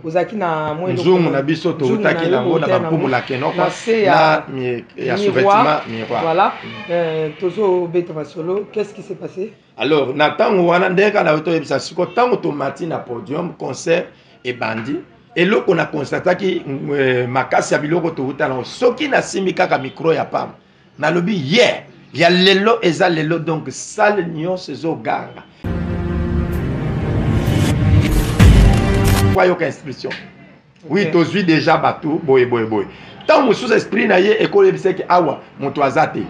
Ozalaki na mwa nzungu na biso toutaki nango na bampumu la kenoko na se ya, ya sous-vêtement miroir. Voilà. Tozobeta masolo, qu'est-ce qui s'est passé? Alors na ntango wana ndenge kaka na toyebisa siko, ntango tomati na podium, concert ebandi, eloko na constataki makasi ya biloko touta nango, soki nasimbi kaka micro ya pamba, nalobi ye yeah, ya lelo eza lelo, donc salle nyonso ezoganga ayoka instruction. Oui, tozwi déjà bato boye boye boye. Ntango mosusu esprit na ye ekoyebisaki awa moto aza te,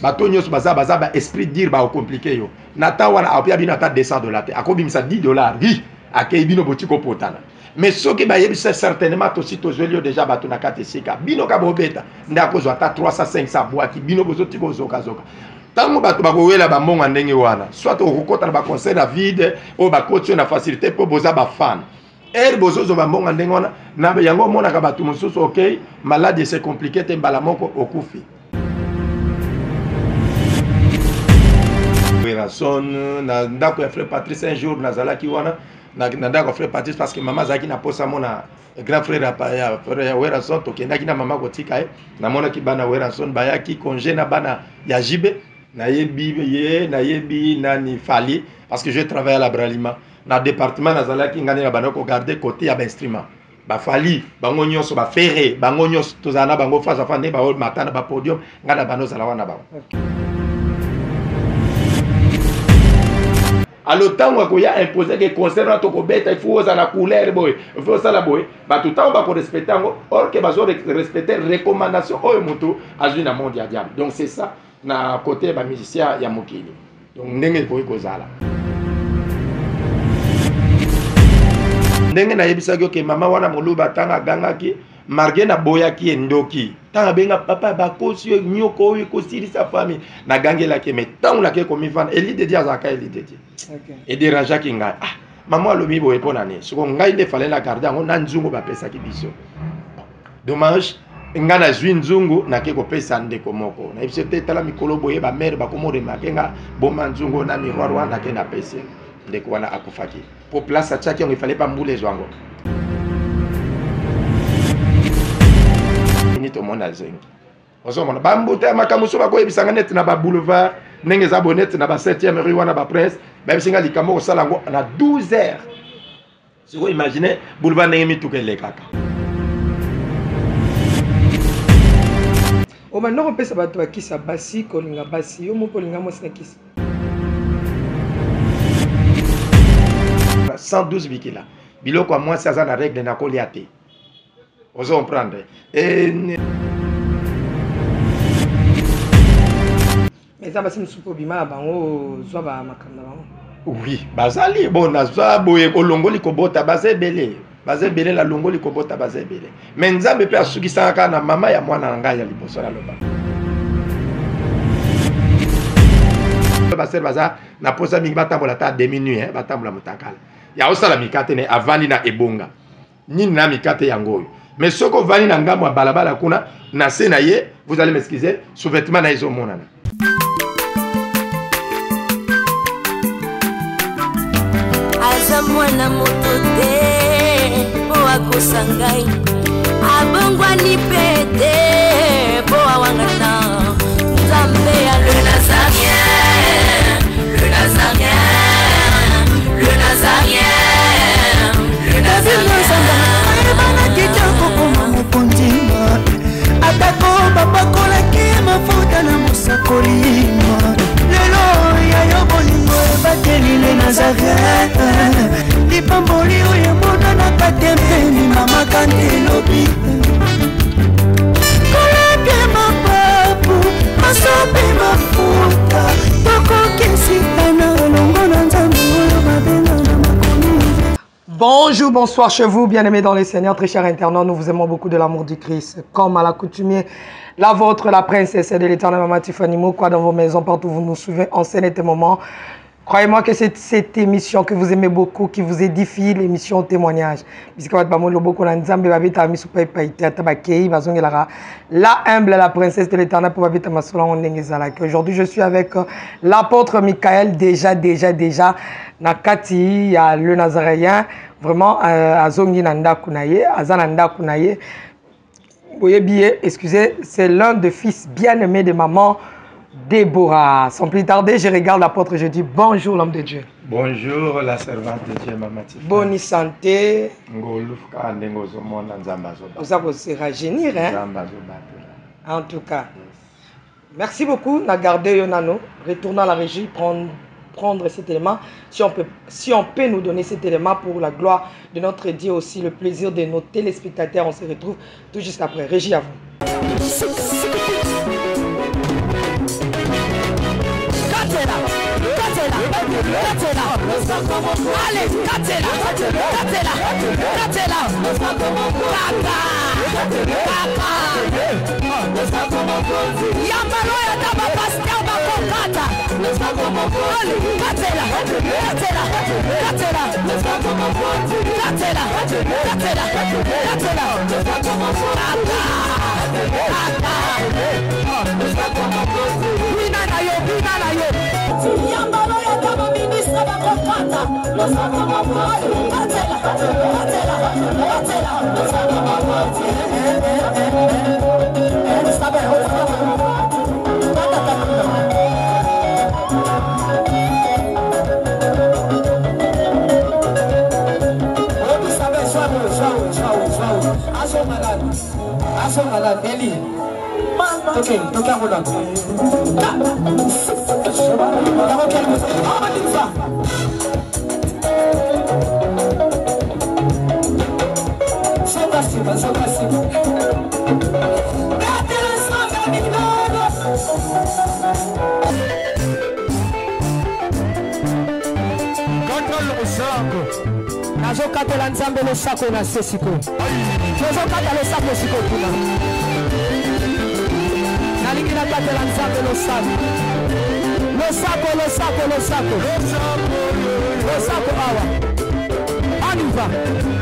bato nyonso baza baza ba esprit dire bakokomplike yo na ntango wana, apia bino ata 200 $ te, akobimisa 10 $ ri akei, bino boti kopotana. Mais soki bayebisa certainement tosi tozweli yo déjà bato na kati esika bino ka bobeta nde akozwa ata 300 500 abwaki bino, bozoti kozokazoka. Ntango bato bakowela bambongo ndenge wana, soit okokɔta na baconcert ya vide oyo bakoti yo na facilité mpo boza bafan ere bozozwa bambongo ndenge wana na yango, omonaka bato mosusu ok, maladie c'est compliqué te, mbala moko okufi. Werrason na ndako ya frère Patrice, un jour nazalaki wana na ndako ya frère Patrice parce que mama azalaki na posa mona grand frère ya Werrason. Tokendaki na mama kotika ye, namonaki bana Werrason bayaki congé na bana ya Jibe. Nayebi ye, nayebi nani Fally parce que je travaille à la Bralima na département nazalaki ngai nde na banda kogarde côté ya bainstrument. Bafally bango nyonso, baFerre bango nyonso, tozala na bango face à face. Nde baomata na bapodium, ngai na banda ozala wana bango. Alo ntango akoya impose ke concert wana tokobeta, il faut ozala na couleur boye, il faut osala boye, bato ntango bakorespecte yango, or ke bazo respecte recommandation oyo moto azwi na monde ya diable. Donc c'est ça na côté ya bamusicien ya mokili. Donc ndenge ekoki kozala ndenge nayebisaki oke mama wana moluba, ntango agangaki marge naboyaki ye ndoki, ntango abenga papa bakosi yo nyoko oyo ekosilisa famille, nagangelaki ye. Mais ntango nakei komivanda, elidedi azalaka elidedi ederangeaki ngai. Ah, mama alobi boye mpo na nini? Siko ngai nde fale na garde yango na nzungu bapesaki biso. Dommage, nga nazwi nzungu, nake kopesa ndeko moko, nayebi so te, tala mikolo boye bamare bakomo remarke nga boma nzungu na miroir wana, nake napesi ndeko wana, akufaki po place atiaki yango efale pa mbula ezwa yango. Nini tomona zengi, ozomona bambuta ya makambo so bakoyebisanga neti na baboulevard ndenge eza boye, neti na ba 7e rue wana, baprince bayebisi nga likambo kosala yango na 12 heures. Sikoyo imagine boulevard ndenge mituka elekaka. Obanda kopesa bato bakisa basi, kolinga basi, yo moko olinga mwasi na kisi? 112 bikila biloko ya mwasi aza na règle na kolia te, ozo comprendre? Eza basi mosusu mpo obima na bango, ozwa bamakambo na bango? Oui, bazali. Bon, nazwa boye, olongoli kobota, baza ebele, baza ebele. Nalongoli kobota, baza ebele. Mais Nzambe mpe asukisaka kaka na mama ya mwana na ngai ya liboso. Naloba basere baza na posa mingi, batambola ata demi nuit, batambola motakala ya osala mikate ne avandi na ebonga nini na mikate yango oyo. Mais soki ovandi na ngambo ya balabala kuna na se na ye, vous allez m'excuser, sous-vêtement na ye ezomonana. Aza mwana moto te mpo akosa ngai, abongwani mpe te mpo awangana Nzambe ya le Nazarien, le Nazarien, le Nazarien, le Nazarien. Ayebanaki te kokoma mokonzi, atako bapakolaki mafuta na mosakoli. Lelo ya yo bolingo ebateli le Nazaret, lipamboli oyo emonanaka te mpeni mama kante elobi kolapie mapapu masope mafuta tokokesitana elongo na Nzambe oyo babenga na makomi. Bonjour, bonsoir chez vous, bien-aimés dans les Seigneurs, très chers internautes, nous vous aimons beaucoup de l'amour du Christ. Comme à l'accoutumée, la vôtre, la princesse de l'Éternel, Maman Tiffany Mokwa, dans vos maisons, partout où vous nous suivez en scène et moment. Croyez-moi que c'est cette émission que vous aimez beaucoup, qui vous édifie, l'émission témoignage. Bisika bato bamoni loboko na Nzambe, babeta miso pa epai te, ata bakei bazongelaka la humble, la princesse de l'Éternel mpo babeta masolo yango ndenge ezalaki. Aujourd'hui, je suis avec l'apôtre Michael, déjà, déjà, déjà, na kati ya le Nazaréen. Vraiment euh, azongi na ndaku na ye, aza na ndaku na ye. Boyebi ye, excusez, c'est l'un des fils bien-aimés de maman Déborah. Sans plus tarder, je regarde l'apôtre, je dis bonjour l'homme de Dieu. Bonjour la servante de Dieu, maman Tiffany. Bonne santé. Ngolu kaka ndenge ozomona Nzambe azobatela. Oza ko se rajeunir hein. Nzambe azobatela. En tout cas. Merci beaucoup na garder yo nano. Retournons à la régie prendre prendre cet élément si on peut si on peut nous donner cet élément pour la gloire de notre Dieu aussi le plaisir de nos téléspectateurs on se retrouve tout juste après régie à vous. Allez, katela, katela, katela, kaka, kaka. Yambalo ya taba pasteur bakokata. Allez, katela, katela, katela, katela, katela, katela, kaka, kaka. Bina na yo, bina na yo. Yambalo ya taba ministre bakokata. Katela, katela, katela. Eli. Ok, toke yango nano. Zonga nsima, zonga nsima. Nazokatela Nzambe losako na se sikoyo. Tozokata losako sikoyo kuna. Nalingi nakatela Nzambe losako. Losako, losako, losako. Losako awa. On y va,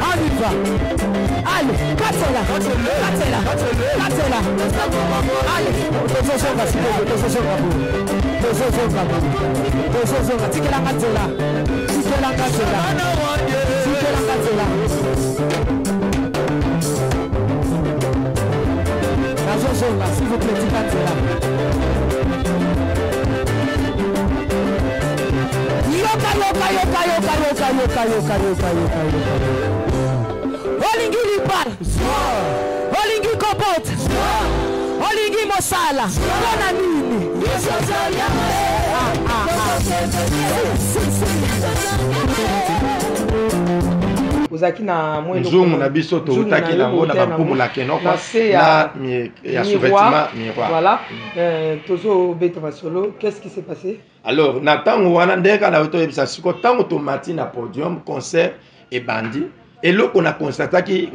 on y va. Allez, katela, katela, katela. Allez, tozozonga sikoyo, tozozonga boye. Tozozonga boye. Tozozonga, tikelanga nzela. Tikelanga nzela. Tikelanga nzela. Nazozonga, s'il vous plaît, tika nzela. Yoka, yoka, yoka, yoka, yoka, yoka, yoka, yoka, yoka, yoka. Olingi libala, olingi kobota, olingi mosala, mpo na nini? Ah, ah, ah. Si, si, si. Ozalaki na mwa eloko nzungu na biso nzungu toutaki na yo, nango na bouteille bampumu nango na kenoko na se ya na ya miroir. sous-vêtement miroir. Voilà, tozobeta masolo, qu'est-ce qui s'est passé? Alors na ntango wana ndenge kaka na toyebisa siko, ntango tomati na podium, concert ebandi, eloko na constataki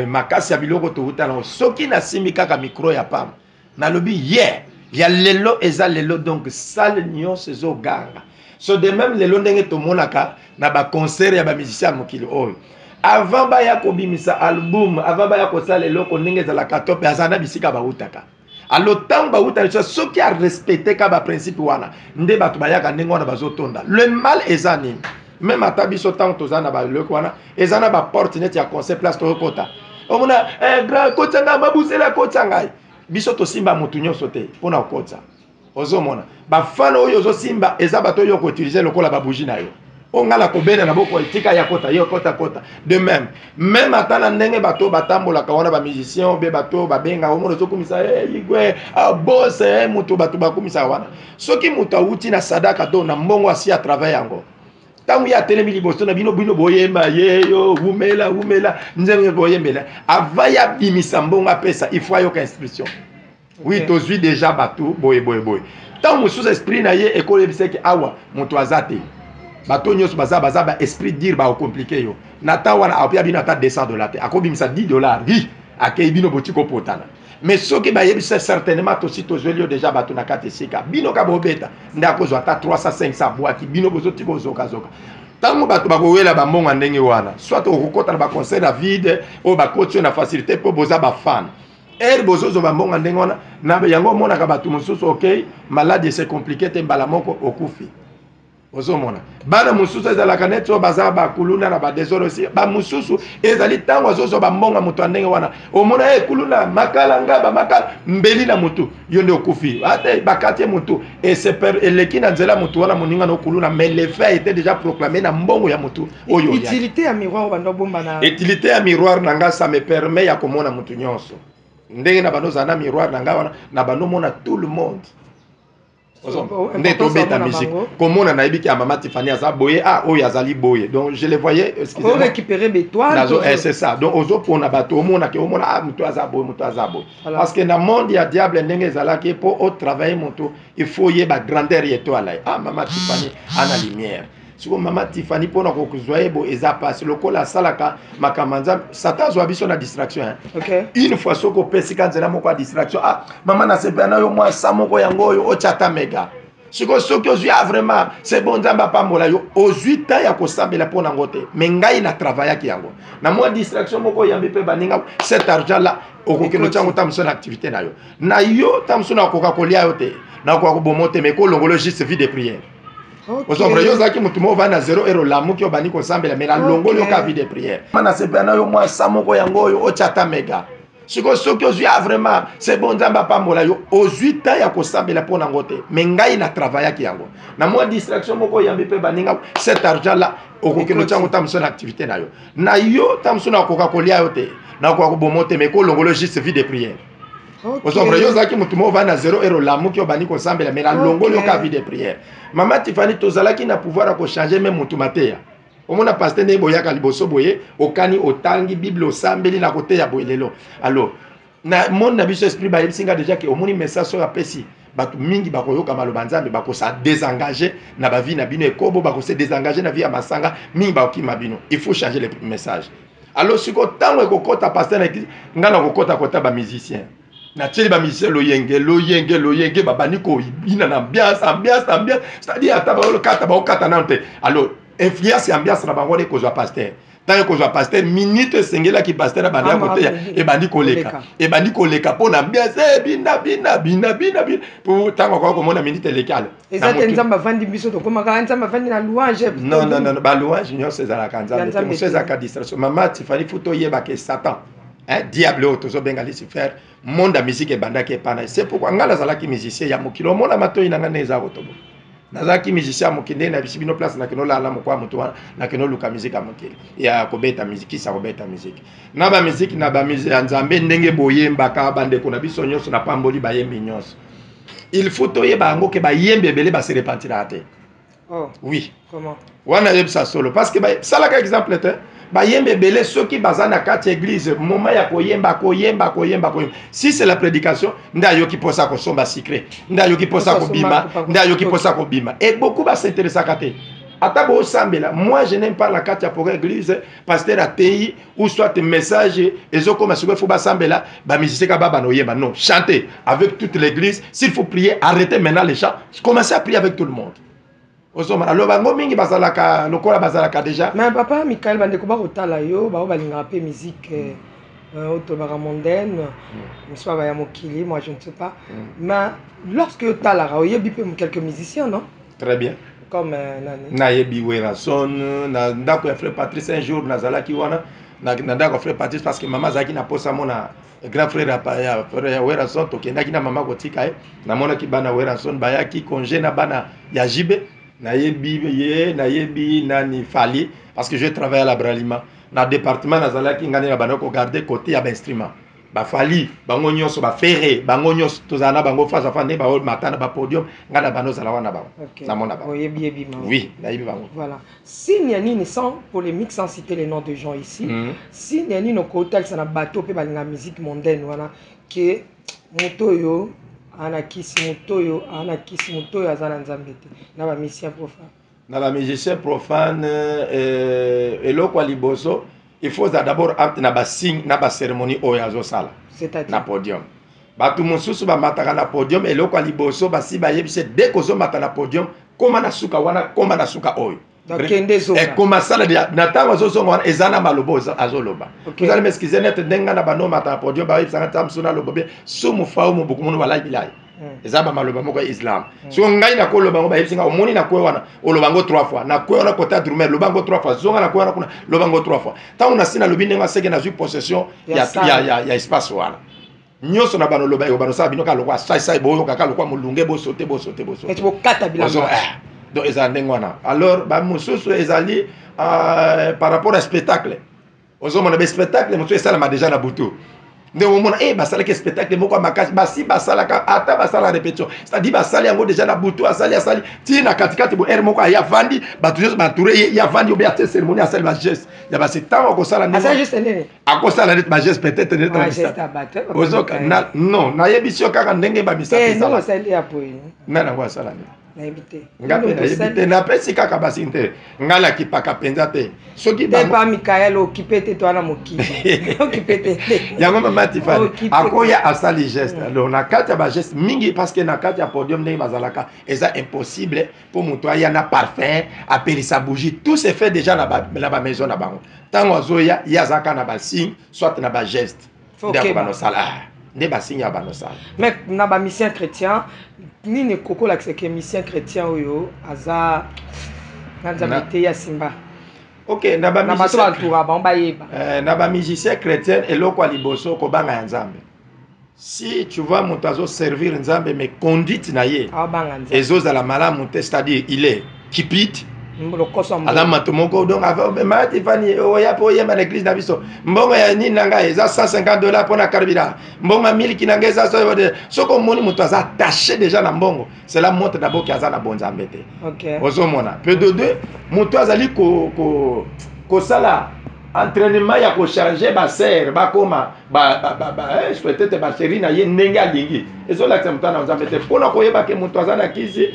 makasi ya biloko touta nango, soki nasimbi kaka micro ya pamba, nalobi ye ya lelo eza lelo, donc salle nyonso ezoganga. So de même lelo ndenge tomonaka na baconcert ya bamusicien ya mokili oyo, avant baya kobimisa album, avant baya kosala eloko ndenge ezalaka top, aza na bisika bautaka. Alors ntango bauta liso, soki arespecte ka baprincipe wana, nde bato bayaka ndenge wana bazotonda. Le mal eza nini? Même ata biso ntango toza na baloko wana, eza na baporte neti ya concert, place toyokota, omona grand kotisa ngai, mabusela kotisa ngai. Biso tosimba motu nyonso te mpona kokotisa. Ozomona bafana oyo ozosimba eza bato oyo okoutilize lokola babougie na yo, oyo ngai nakobenda na boko, etika ya kota yo kota kota. De même, même ata na ndenge bato batambolaka wana, bamusicien obe bato babenga, omona ozokumisa igwe bose moto bato bakumisaka wana. Soki moto awuti na sadaka to na mbongo asi atravaille yango, ntango ye atelemi liboso na bino, bino boyemba ye yo wumela wumela nzembe boyembela, ava ye abimisa mbongo apesa, il faut ayoka instruction. Oui, tozwi déjà bato boye boye boye. Ntango mosusu esprit na ye ekoyebisaki awa moto aza te, bato nyonso baza baza ba esprit dire bakokomplike yo. Na ntango wana apia bino ata 200 $ te, akobimisa 10 $ ri akei, bino boti kopotana. Mais soki bayebisa certainement tosi tozweli yo déjà bato na kati esika bino ka bobeta, nde akozwa ata 300 500 abwaki, bino bozoti kozokazoka. Ntango bato bakowela bambongo ya ndenge wana, soit okokɔta na baconcert ya vide oyo bakoti yo na facilité mpo boza bafan ere bozozwa bambongo ya ndenge wana na yango, omonaka bato mosusu, ok, maladi ese compliqué te, mbala moko okufi. Ozomona bana mosusu ezalaka neti oyo baza bakuluna na badesordre osi bamosusu ezali ntango azozwa bambongo ya moto ya ndenge wana omona ye kuluna makala nga bamakala mbeli na motu yo nde okufi ate bakati ye motu eseper eleki na nzela motu wana moninga na okuluna, mais l'effet a été déjà proclamé na mbongo ya motu oyo. Utilité ya miroir bando bomba na Utilité ya miroir na nga, ça me permet ya komona motu nyonso ndenge na bando ozala na miroir na nga wana na bando omona tout le monde nde tobeta musique komona nayebi ke ya mama Tiffany aza boye, ah, oyo azali boye, donc je le voyais. Excusez-moi, récupérer bétoile. Eh, c'est ça. Donc ozopona bato, omona ke omona, ah, moto aza boye, moto aza boye, parce que na monde ya diable ndenge ezalaki, mpo otravaille moto, il faut oyeba grandeur ya étoile. Ah, mama Tiffany ana lumière. Sikoyo mama Tiffany, mpona kozwa ye boye eza pasi lokola asalaka makambo ya Nzambe. Satan azwa biso na distraction, hein? Une fois soki opesika nzela moko ya distraction, ah, mama, nasepela na yo mwa sa moko yango oyo otya ata mega. Sikoyo soki ozwi, ah, vraiment c'est bon, Nzambe apambola yo, ozwi temps ya kosambela mpo nango te. Mais ngai na travaillaki yango na mwa distraction moko oyambi mpe baninga, cet argent là okokende otya yango ta mosusu na activité na yo na yo ta mosusu nakoka kolia yo te, nakoka koboma te, mais kolongolo juste vie de prière. Ozombre yo ozalaki motu moko ovandi na 0 heure, olamuki, obandi kosambela, mais nalongoli yo ka vie de prière. Nasepela na yo mwa sa moko yango oyo otya ata mega. Sikoyo soki ozwi, ah, vraiment c'est bon, Nzambe apambola yo, ozwi temps ya kosambela mpo nango te. Mais ngai na travaillaki yango na mwa distraction moko oyambi mpe baninga, cet argent là okokende otya yango ta mosusu na activité na yo na yo ta mosusu nakoka kolia yo te, nakoka koboma te, mais kolongolo juste vie de prière. Ozombre yo ozalaki motu moko ovandi na 0 heure, olamuki, obandi kosambela, mais nalongoli yo ka vie de prière. Mama Tiffany, tozalaki na pouvoir ya kochange me motu mateya. Omona pasteur ndenge boyaka liboso boye, okani otangi Bible, osambeli na koteya boye lelo. Alors na monde na biso esprit bayebisi nga déjà ke omoni message oyo apesi bato mingi bakoyoka maloba Nzambe, bakosa désengage na bavie na bino ekobo, bakose désengage na vie ya masanga mingi, bakokima bino. Il faut changer le message. Alors sikoyo ntango ekokɔta pasteur na église, ngai nakokɔta kota bamusicien, natieli bamusicien loyenge loyenge loyenge, babandi kobina na ambiance, ambiance, ambiance, c'est-à-dire ata baokata baokata nano te. Alors influence ya ambiance na bango nde ekozwa pasteur. Ntango ekozwa pasteur, minute esengelaki pasteur abandi ya koteya ebandi koleka, ebandi koleka mpo na ambiance, bina bina bina bina bina, po ntango akoka komona minute eleki alo. Eza te Nzambe avandi, biso tokomaka Nzambe avandi na louange. Non, non, non, balouange nyonso ezalaka Nzambe te. Mosusu ezalaka distraction. Mama Tifani, faut toyebaka Satan, hein, diable oyo tozobenga Lucifer, monde ya musique ebandaki epa na ye. C'est pourquoi ngai nazalaki musicien ya mokili. Omona matoi na ngai ndenge eza kotobo. Nazalaki musicien ya mokili ndenge nayebisi bino place nakende olala mokwa moto wana, nakende oluka musique ya mokili ya kobeta musique, kisa kobeta musique na bamusike na bamusike ya Nzambe ndenge boyembaka. Bandeko na biso nyonso, napamboli bayembi nyonso. Il faut toyeba yango ke bayembi ebele base repentiraka te. Oh. Oui. Comment? Wana yebisa solo parce que salaka exemple te. Bayembi ebele soki baza na kati ya église, moment ya koyemba, koyemba, koyemba, koyemba, si c'est la prédication nde ayoki mposa kosomba sucré, nde ayoki mposa kobima, nde ayoki mposa kobima. Et beaucoup basinteresaka te ata bosambela. Moi, je n'aime pas na kati ya programme église, pasteur atei ou soit message ezokoma, sikoyo faut basambela, bamusicien ka babana oyemba. Non, chanter avec toute l'église. S'il faut prier, arrêtez maintenant les chants, commencez à prier avec tout le monde. Ozomona aloba yango mingi bazalaka lokola bazalaka déjà. Mais papa Michael, bandeko bakotala yo, bao balingaka mpe musique oyo tolobaka mondaine, mosusu baya mokili, moi je ne sais pas, mais lorsque otalaka, oyebi mpe quelques musiciens, non? Très bien. Comme nani? Nayebi Werason. Na ndako ya frère Patrice, un jour nazalaki wana na ndako ya frère Patrice parce que mama azalaki na posa mona grand frère ya Werason. Tokendaki na mama kotika ye, namonaki bana Werason bayaki congé na bana ya Jibe. Nayebi ye, nayebi nani, Fali, parce que je travaille à la Bralima na département nazalaki ngai nde na banda kogarde côté ya bainstrument. Bafali bango nyonso, baFerre bango nyonso, tozala na bango face à face. Nde baomata na bapodium, ngai na banda ozala wana bango, namona bango. Oui, nayebi bango. Voilà. Signe ya nini, sans polémique, sans citer les noms de gens ici, signe ya nini okotalisa na bato mpe balinga musique mondaine wana ke moto oyo ana kisi, moto oyo ana kisi, moto oyo aza na Nzambe te, na bamusicien profane? Na bamusicien profane, eloko ya liboso, il faut ozala d'abord apte na basigne na bacérémonie oyo azosala na podium. Bato mosusu bamataka na podium, eloko ya liboso basi bayebisi de kozomata na podium, koma na suka wana, koma na suka oyo, ekoma sala na ntango azozonga wana eza na maloba azoloba. Ozali m'excuse nete ndenge nga na bando omata na podium, bayebisanga ta mosu naloba bien sumu fau mobuku munu balai bilai. Eza bamaloba moko ya islam. Soki ngai nakoloba yango, bayebisi ngai: omoni na kwe wana, oloba yango trois fois. Na kwe wana, kota drumer, loba yango trois fois. Zonga na kwe wana kuna, loba yango trois fois. Ntango nasi nalobi ndenge aseke, nazwi possession ya espace wana nyonso na bano loba, banosala bino kaka lokwa saisai, boyoka kaka lokwa molunge, bosote, bosote, bosote. Bokata bilamba. Donc ezala ndenge wana. Alors bamosusu ezali par rapport à spectacle. Ozomona baspectacle mosusu esalama déjà na butu, nde omona e basalaki spectacle moko ya makasi, basi basalaka ata basala répétition, c'est-à-dire basali yango déjà na butu, asali, asali ti na katikati bo aire moko, aye avandi, bato nyonso baentouré ye, ye avandi obe atie cérémonie, asali bageste ya basi. Ntango akosala, akosala neti bageste peut-être neti ozoka. Non, nayebisi yo kaka ndenge bamisapi ezala nani yango asala nini. Nayebi te. Nga mpe nayebi te, napesi kaka basi te, nga nakipaka mpenza te. Soki te pa Mikael, okipe te, to wana mokili okipe te. Yango mama Tifani akoya, asali geste. Alors na kati ya bageste mingi, parce que na kati ya podium ndenge bazalaka, eza impossible mpo moto aya na parfum, apelisa bougie. Tout se fait déjà na bamaison na bango. Ntango azoya, ye azalaka na basigne, soit na bageste nde akoba nosala, nde basigne ya banosala. Mais na bamusicien chrétien, nini ekoki olakisaka musicien chrétien oyo aza na Nzambe te, ya simba? Ok, na bato baentoura bango bayeba. Na bamusicien chrétien, eloko ya liboso, kobanga ya Nzambe. Si tu vois moto azoservir Nzambe, mais conduite na ye ezozala malamu te, c'est-à-dire il est cupide, aza moto moko, donc Matifani oya mpo oyemba na église na biso, mbongo ya nini na ngai eza 150 $ mpona carburant, mbongo ya miliki na ngai eza. Soki omoni moto aza attaché déjà na mbongo, cela montre d'abord ke aza na bonzambe te. Ozomona pe de deux, moto azali kosala entraînement ya kochange basere, bakoma peut-être bachéri na ye ndenge alingi, ezolakisa moto ana Nzambe te. Mpona koyeba ke moto aza na kisi,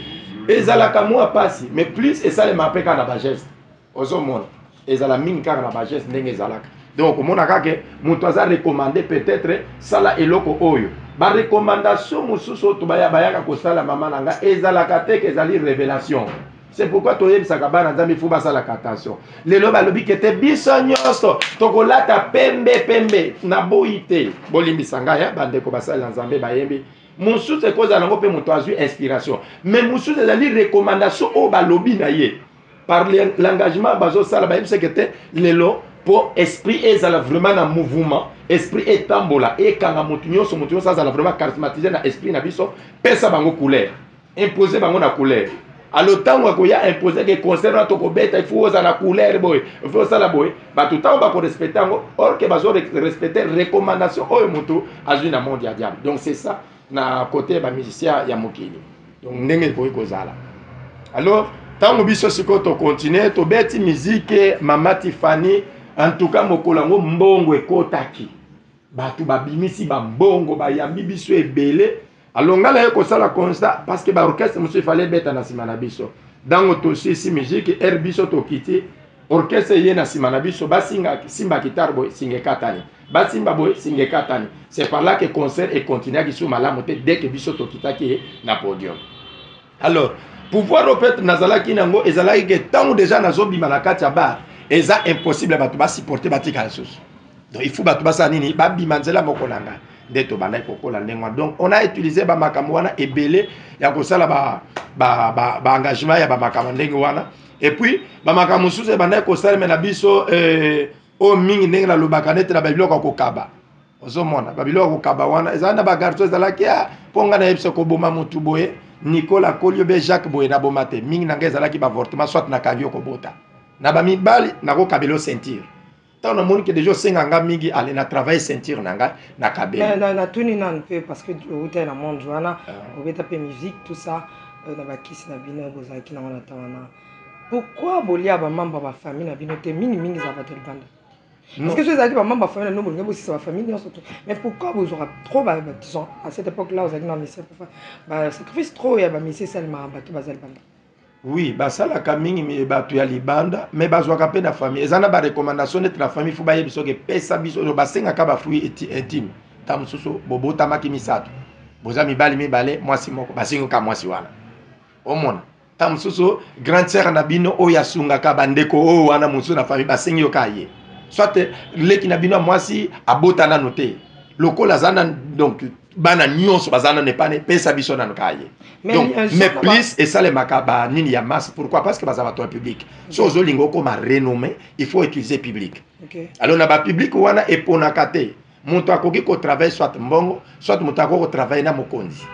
ezalaka mwa pasi, mais plus esalema mpe kaka na bageste. Ozomona ezala mingi kaka na bageste ndenge ezalaka. Donc omona kaka moto aza recommandé, peut-être sala eloko oyo. Barecommandation mosusu oyo bayaka kosala, mama na nga, ezalaka te ke ezali révélation. C'est pourquoi toyebisaka bana Nzambe, faut basalaka attention. Lelo balobi ke te, biso nyonso tokolata pembe pembe. Naboyi te, bolimbisa ngai, bandeko basali na Nzambe bayembi. Mosusu ekozala yango mpe moto azwi inspiration, mais mosusu ezali recommandation oyo balobi na ye par l'engagement bazosala. Bayebisaka te lelo mpo esprit ezala vraiment na mouvement, esprit etambola, ekanga motu nyonso, motu nyonso azala vraiment charismatisé na esprit na biso, pesa bango couleur, impose bango na couleur. Alors ntango akoya impose ke concert wana tokobeta, il faut ozala na couleur boye, il faut osala boye, bato ntango bakorespecte yango, or ke bazorespecte recommandation oyo motu azwi na monde ya diable. Donc c'est ça na côté ya bamusicien ya mokili. Donc ndenge ekoki kozala. Alors ntango biso sikoyo tocontinue, tobeti musique, mama Tifani, en tout cas mokolo yango mbongo ekotaki, bato babimisi bambongo, bayambi biso ebele. Alors ngai naye kosala constat, parce que baorchestre mosusu efale ebeta na nsima na biso. Ntango tosisi musique, aire biso tokiti, orchestre eye na nsima na biso, basinga simba guitare boye, singa ekatani, basimba boye, singa ekatani. C'est par là que concert econtinuaki su malamu te dès que biso tokitaki na podium. Alors pouvoir oyo peut-être nazalaki nango ezalaki ke ntango déjà nazobima na kati ya bar, eza impossible bato basupporte batika lisusu. Donc il faut bato basala nini? Babima nzela moko na ngai. Nde tobandaki kokola ndenge wana. Donc on a utilisé bamakambo wana ebele ya kosala baengagement ba ya bamakambo ndenge wana. Et puis bamakambo mosusu ebandaki kosalema na biso, oyo mingi ndenge nalobaka, neti na babiloko ya kokaba. Ozomona babiloko ya kokaba wana ezali na bagarçon, ezalaki mpo ngai nayebi koboma motu boye, Nicolas Koli obe Jacques boye, naboma te. Mingi na ngai ezalaki baavortement, soit nakangi yo kobota na bamibali, nakokabela yo ceinture. Ntango namoni ke deja osenga nga mingi, ale na travail ceinture na ngai, nakabeli. Natuni nanu mpe, parce que outai na monde wana, obeta mpe musique, tout ça, na bakisi na bino bozalaki nango na ntango wana, pourquoi bolia bamembre ya bafamille na bino te? Mingimingi ezala bato ya libanda, parce que so ezalaki bamembre ya famille na bino, bolingi bosisa bafamille nyonso te. Mais pourquoi bozwaka trop, disons à cette époque là ozalaki na mission, basacrifice trop ya bamission esalemaka, bato baza libanda? Oui, basalaka mingi bato ya libanda, mais bazwaka mpe na famille. Eza na barecommandation neti na famille, faut bayebi soki epesa biso. Basengaka bafruit intime. Ntango mosusu bobotamaki misato, boza mibali mibale, mwasi moko, basengaka mwasi wana. Omona ntango mosusu grande sœur na bino oyo asungaka bandeko oyo wana mosusu na famille, basengi yo kaka ye, soit leki na bino ya mwasi abota nano te, lokola aza na donc Bana nyonso baza nano epane, pesa biso nano kaka ye. Donc, mais plus esalemaka banini ya masse. Pourquoi? Parce que baza bato ya public. So ozolinga okoma renommé, il faut utiliser public. Alors na bapublic wana eponaka te. Moto akoki kotravaille soit mbongo, soit moto akoki kotravaille na mokonzi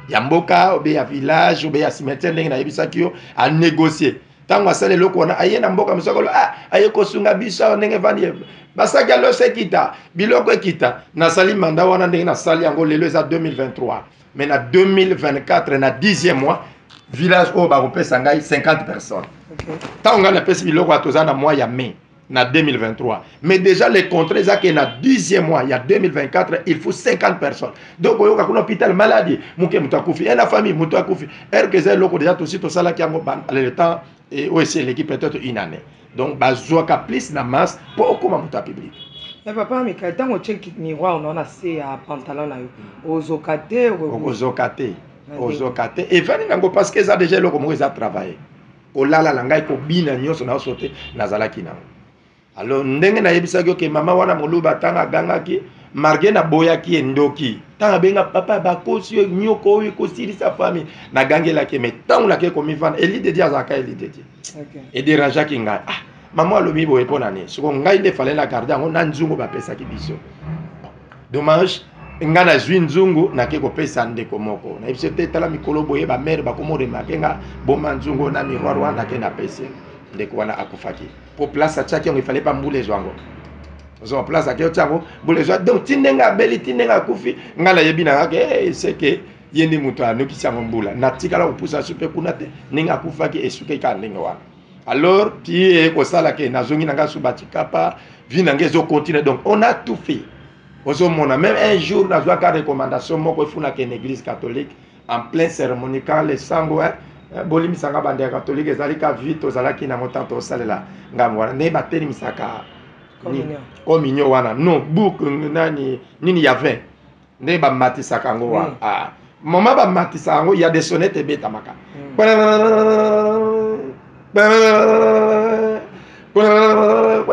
ya mboka, obe ya village, obe ya cimetière, ndenge nayebisaki yo, anégocie. Ntango asala eloko wana, aye na mboka mosusu, akolo, ah, aye kosunga biso awa ndenge evandi, basaki ya loso ekita, biloko ekita. Nasali manda wana ndenge nasali yango, lelo eza 2023, mais na 2024, na 10e mois, village oyo bakopesa ngai 50 personnes. Ntango ngai napesi biloko ya, toza na mois ya mai na 2023, mais déjà le contrat eza ke na 10e mois ya 2024, il faut 50 personnes. Donc oyoka kuna hôpital, maladie moke, moto akufi e na famille, moto akufi erke. Eza eloko déjà tosi tosalaki yango le temps oyo esi eleki peut-être une année. Donc bazwaka plus na masse mpo okóma moto ya public. Mais papa Mikael, ntango otie miroir na se ya pantalon na yo, ozoka te? Okozoka te, ozoka te. Evandi nango parce que eza déjà eloko moko eza travaille. Kolala na ngai, kobina nyonso na te, nazalaki nango. Alors ndenge nayebisaki, oke mama wana moluba, ntango agangaki marge, naboyaki ye ndoki. Ntango abenga papa, bakosi yo, nyoko oyo ekosilisa famille, nagangelaki ye. Mais ntango nakei komivanda, eli dedi azalaka eli dedi, edérangeaki ngai. Ah, mama alobi boye mpo na nini? Siko ngai nde fale na garde yango na nzungu bapesaki biso. Dommage, nga nazwi nzungu, nake kopesa ndeko moko. Nayebi so te, tala mikolo boye, bamare bakomo remarquer nga, boma nzungu na miroir wana. Nake napesi ndeko wana, akufaki po place atiaki yango, efale pa mbula ezwa yango. Ozwa place ake otia yango, mbula ezwa. Donc ti ndenge abeli, ti ndenge akufi, nga nayebi na kaka seke ye nde moto anokisi yango mbula. Natikala kopusa su mpe kuna te. Ndenge akufaki, esuki kaka ndenge wana. Alors ti ekosala ke nazongi na nga su batikapa, vie na nga ezocontinue. Donc on a tout fait. Ozomona, même un jour nazwaka recommandation moko efunaka na église catholique, en plein cérémonie, quand le sango, hein, bolimisanga bande ya catholique, ezali ka vie tozalaki nango ntango tosalela ngambo wana, ndenge batelemisaka communion wana, non book nani nini ya 20, ndenge bamatisaka yango wana. Ah, moment bamatisaka yango, ya des sonnettes ebetamaka.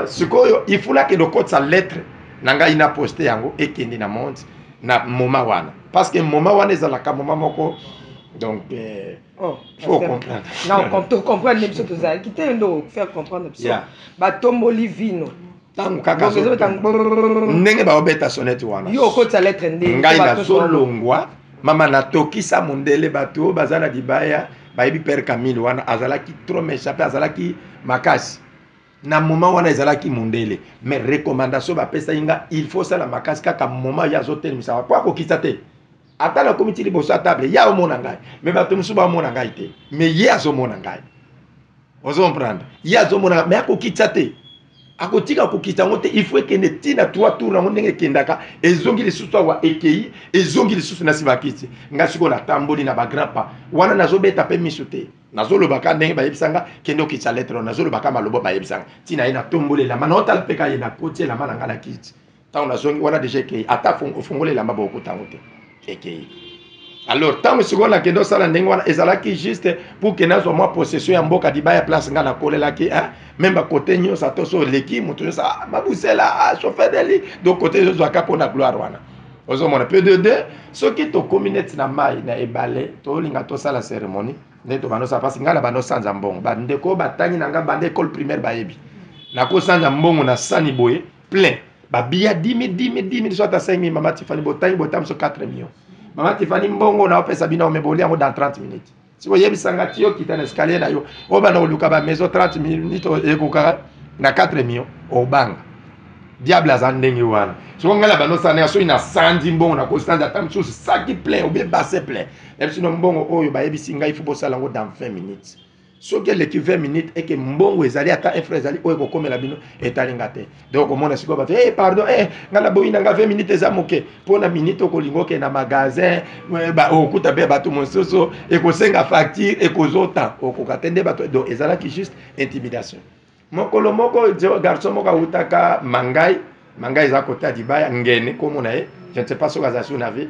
Sikoyo ifulaki okotisa lettre na ngai na poste yango, ekende na monde na moment wana, parce que moment wana ezalaka moment moko. Donc Oh, faut comprendre. Non, comprendre biso tozalaki te ndo faire comprendre biso. Batomboli vino. Ntango kaka ndenge baobeta sonnette wana, yo okotisa lettre nde. Ngai nazolongwa, mama, natokisa mondele. Bato oyo baza na libaya bayebi père Camille wana, azalaki trop méchant mpe azalaki makasi na moment wana. Ezalaki mondele, mais recommandation bapesaki nga, il faut sala makasi kaka moment ye azotelemisa, po akokisa te. Ata nakomi ti liboso ya table, ye aomona ngai, mais bato mosusu baomona ngai te, mais ye azomona ngai. Ozocomprendre? Ye azomona, mais akokitisa te, akotika kokita yango te. Il faut ekende ntina trois tour yango, ndenge ekendaka, ezongi lisusu awa, ekei, ezongi lisusu na nsima kiti. Ngai sikoyo natamboli na bagrand pas wana, nazobeta mpe miso te, nazolobaka ndenge bayebisanga: kende okitisa lettre. Nazolobaka maloba bayebisanga. Ntina ye, natomboli elamba, naotala mpe ka ye, nakoti elamba na ngai na kiti. Ntango nazongi wana, déjà ekei. Ata ofungoli elamba, bokokuta yango te, ekei. Alors ntango sikoyo nakende osala ndenge wana, ezalaki juste pour ke nazwa mwa possession ya mboka Dibaya, place ngai nakolelaki, même bakote nyonso, ata so oleki moto nyonso, ah, Mabusela, ah, chauffeur deli. Donc kote ezozwaka mpona gloire wana. Ozomona mpe de deux, soki tokómi neti na mai na ebale, tolinga tosala cérémonie nde tobanda osala. Mpasi ngai na banda osanza mbongo, bandeko batangi na ngai banda école primaire bayebi, nakosanza mbongo na sani boye plein, babiya 10 000, 10 000, 10 000, soit 5 000. Mama Tifani, botangi, botangi so 4 millions. Mama Tifani, mbongo na opesa bino, me bolia yango dans 30 minutes. Siko oyebisanga ti okita na escalier na yo, obanda koluka bamaison, 30 minutes ekokaka na 4 millions? Obanga diable aza ndenge wana. Soko ngai na bando osala ndenge, soki nasanzi mbongo, nakosanza ata mosusu saki plein obie bassin plein na biso. Mbongo oyo bayebisi ngai, faut bosala yango dans 20 minutes. Soki eleki 20 minutes, eke mbongo ezali, ata efre ezali oyo ekokomela bino, etalinga te. Donc omona sikoyo bato: hey, pardon, hey, ngai naboyi na nga, 20 minutes eza moke. Mpo na minute okolinga okende na magasin, okuta mpe bato mosusu, ekosenga facture, ekozota, okoka te nde bato. Donc ezalaki juste intimidation. Mokolo moko, garçon moko awutaka Mangai. Mangai eza kota Dibaya, ngene komona ye, je ne sais pas soki azali na vie.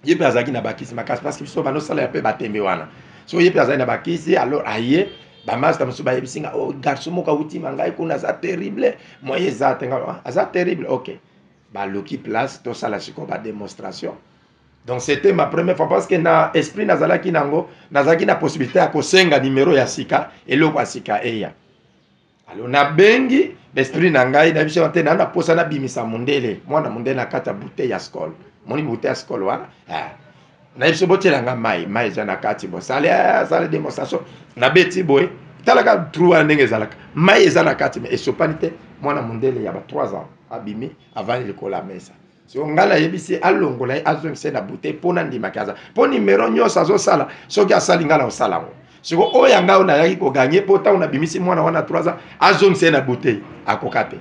Ye mpe azalaki na bakisi makasi, parce que biso bandosala ya mpe batembe wana. So ye mpe azali na bakisi. Alors aye, bamaster mosusu bayebisi nga: oh, garçon moko awuti Mangai kuna, aza terrible, moye eza te. Nga: aza terrible, ok. Baluki place tosala sikoyo badémonstration. Donc c'était ma première fois, parce que na esprit nazalaki nango, nazalaki na possibilité ya kosenga numéro ya sika, eloko ya sika eya. Alors nabengi l'esprit na ngai, na biso te, na na posa na bimisa mondele, mwana mondele na kati ya bouteille ya Skol. Moni bouteille ya Skol wana? Ah. Na biso botiela nga mai, mai eza na kati, bosali, asali démonstration. Nabeti boye, talaka trou wana ndenge ezalaka. Mai eza na kati, mais esopani te. Mwana mondele ya ba 3 ans abimi, avandi likolo ya mesa. So ngai nayebisi ye alongola ye, azongisa ye na bouteille mpo nandimaki aza. Mpo numero nyonso azosala, soki asali ngai nakosala yango. Siko oyo ya ngai oyo nayaki koganye, mpo ntango nabimisi mwana wana 3 ans, azongisa ye na bouteille, akoka te.